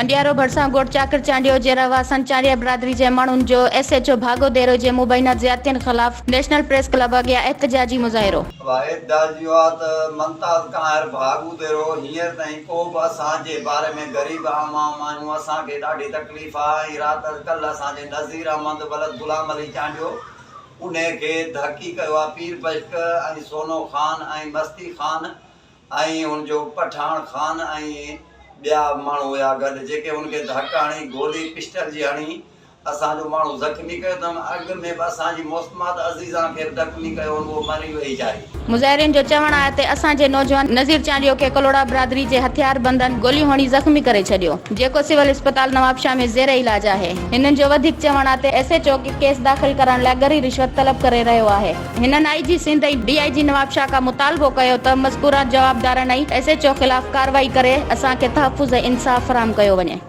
ڪنڊيارو ڀرسان ڳوٺ چاڪر چانڊيو جي رهواسن چانڊيا برادري جي ماڻهن جو ايس ايڇ او ڀاڳو ديرو جي مبينا زيادتين خلاف نيشنل پريس ڪلب اڳيان احتجاجي مظاهرو. احتجاج اهو آ ته ممتاز ڪانهر ڀاڳو ديرو هينئر تائين ڪو به اسان جي باري ۾ غريب عوام آهيون اسان کي ڏاڍي تڪليف آ ۽ رات ڪلهه اسان جي نذير احمد ولد غلام علي چانڊيو انهي کي ڌڪي ڪيو آ پير بشڪ ۽ سونو خان ۽ مستي خان ۽ هن جو پٺاڻ خان ۽ ٻيا ماڻهو هيا گڏ جيڪي هن کي ڌڪ هڻي گولي پسٽل جي هڻي اسان جو ماڻهو زخمي ڪيو اٿن اڳ ۾ به اسان جي موسمات عزيزان کي به زخمي ڪيو هن اهو مري وئي جاري. مظاهرين جو چوڻ آهي ته اسان جي نوجوان نذير چانڊيو کي ڪلهوڙا برادري جي هٿياربندن گوليون هڻي زخمي ڪري ڇڏيو جيڪو سول اسپتال نوابشاهه ۾ زير علاج آهي هنن جو وڌيڪ چوڻ آهي ته ايس ايڇ او ڪيس داخل ڪرائڻ لاء ڳري رشوت طلب ڪري رهيو آهي. هنن آء جي سنڌ ۽ ڊي I جي نوابشاهه کان مطالبو ڪيو ته مذڪوره جوابدارن ۽ ايس ايڇ او خلاف ڪارروائي ڪري اسان کي تحفظ ۽ انصاف فراهم ڪيو وڃي.